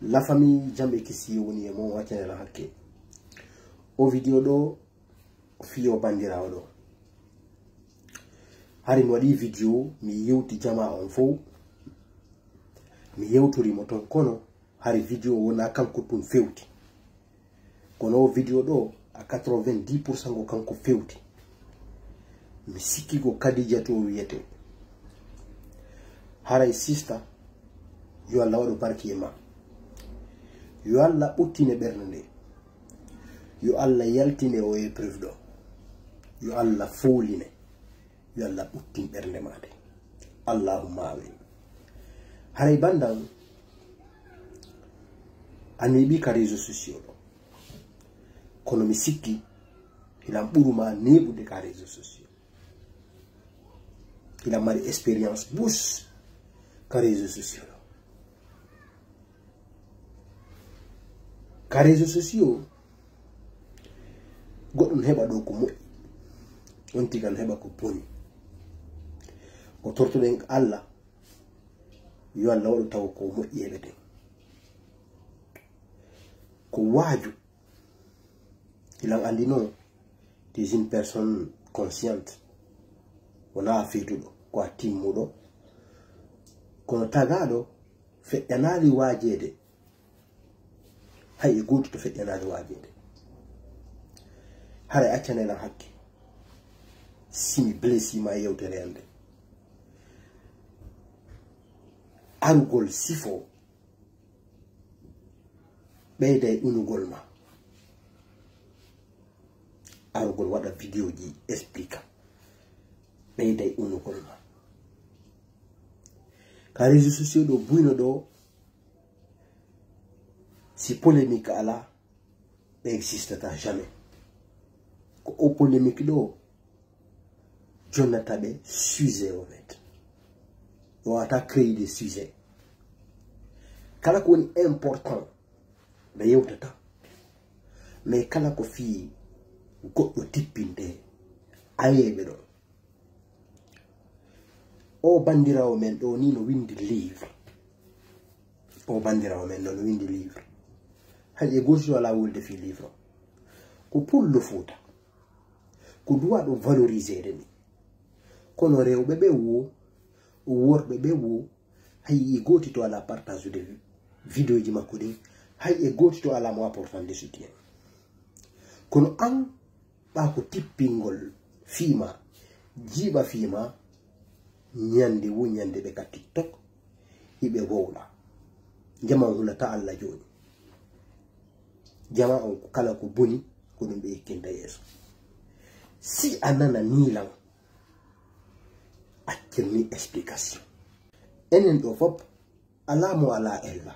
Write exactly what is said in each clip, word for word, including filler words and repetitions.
La famille, jam e kisiyee woni e mon, accane lan hakke. O video ɗo fii o banndiraawo ɗo. Hari mi waɗii video, mi yewti jamaa on fow. Mi yewtori mo ton, kono hari video wonaa kanko tun fewti. Kono o video ɗo, à quatre-vingt-dix pour cent ko kanko fewti. Mi sikki ko Kadijatu o wiyetee. Haray sista, yo Allah waɗu barki e ma. Yo Allah ɓuttine ɓernde nde. Yo Allah yaltine o épreuve ɗo. Yo Allah fowline. Yo Allah ɓuttin ɓernde maa nde. Allahumma amin. Haray bandan, a neeɓi ka réseaux sociaux ɗo. Kono mi sikki, hilan ɓuru ma neeɓude ka réseaux sociaux. Hilan mari expérience bus ka réseaux sociaux ɗo. Ka réseaux sociaux, goɗɗo no heɓa ɗo ko moƴƴi, on tigi no heɓa ko boni. Ko tortoɗen Allah, yo Allah waɗu taw ko moƴƴi heɓeten. Ko waaju, hilan anndi noon, tu es une personne consciente. Wonaa a feetuɗo, ko a timmuɗo. Kono tagaaɗo feƴƴanaali waajeede. Hay e gooto to feƴƴanaali waajeede. Haray accane lan hakke. Si mi blessi ma e yewtere an nde. Arugol sifo ɓeyday unugol ma. Arugol waɗa videoji explique ɓeyday unugol ma. Ka réseaux sociaux ɗo buyno ɗo, si polémique ala, ɓe existata jamais. Ko o polémique ɗo jonnata ɓe sujet o met. O wata créer des sujets. Kala ko woni important ɓe yewtata. Mais kala ko fii goɗɗo tippinte, ayeɓe ɗon. O banndiraawo men ɗo ni no windi livre. O banndiraawo men ɗo no windi livre. Hay e gooto alaa wolde fii livre o. Ko pullo Fuuta. Ko duwaaɗo valoriseede ni. Kono rewɓe ɓe wo, worɓe ɓe wo, hay e gooto to alaa partage de vidéo ji makko ɗin. Hay e gooto to alaa mo apportande soutien. Kono an, ɓaa ko tippingol fii ma, jiiɓa fii ma, ñande wo ñande ɓe ka TikTok, hiɓe wowla. Jama on hulata Allah jooni. Jama on kala ko boni, ko ɗum ɓe ekkinta yeeso. Si a nana ni lan, accir mi explication. Enen ɗo fop, alaa mo alaa ella.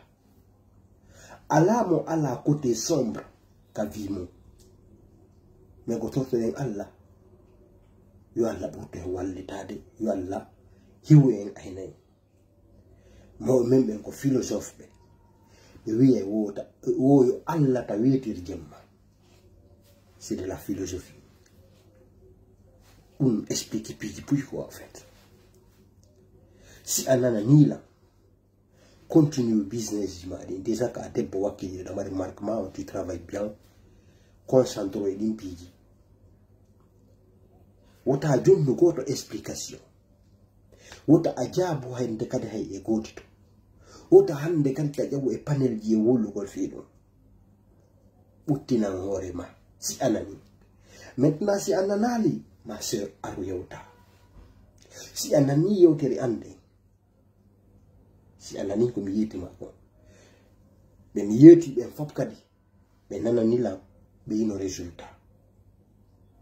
Alaa mo alaa côté sombre ka vie mum. Mais ko tortoɗen Allah, yo Allah ɓurtu hen wallitaade, yo Allah hiwu en aynayi. Mawɓe men ɓen ko philosophe ɓe. Ɓe wiye wota, wo yo Allah ta weetir jemma. C'est de la philosophie. Ɗum explique piiji puy ko en fait. Si a nana ni lan, continue business ji ma ɗin. Déjà ka debbo wakkiliɗo, ɗa mari marque ma on, tu travailles bien. Concentre e ɗin piiji. Wota jonnu gooto explication. Wota a jaabo hannde kadi hay e gooto to. Wota hannde kadi ta ƴawu e panel ji e wolugol fii ɗum. Ɓuttinan hoore ma, si a nani. Maintenant, si a nanaali, ma sœur, aru yewta. Si a nani yewtere an nden, si a nani ko mi yeeti ma ko, ɓe mi yeeti ɓen fop kadi, ɓe nanani lan, ɓe yino résultat.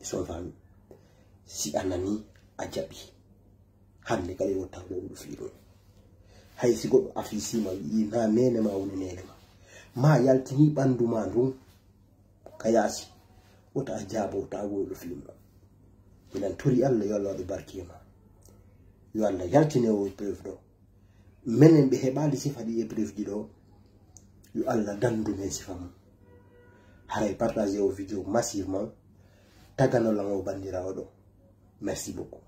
Ils sont venus. Si a nani, a jaɓi. Hannde kadi wota wowlu fii ɗum. Hay si goɗɗo afisii ma, wi'i na neene ma woni neene ma, ma yaltini ɓanndu ma ndun ka yaasi, wota a jaabo, wota a wowlu fii ɗum. Miɗen tori Allah, yo Allah waɗu barke e ma. Yo Allah yaltine o épreuve ɗo. Menen ɓe heɓaali sifa ɗi épreuve ji ɗo, yo Allah dandu men sifa mum. Haray partagé o vidéo massivement, tagano lan o banndiraawo ɗo. Merci beaucoup.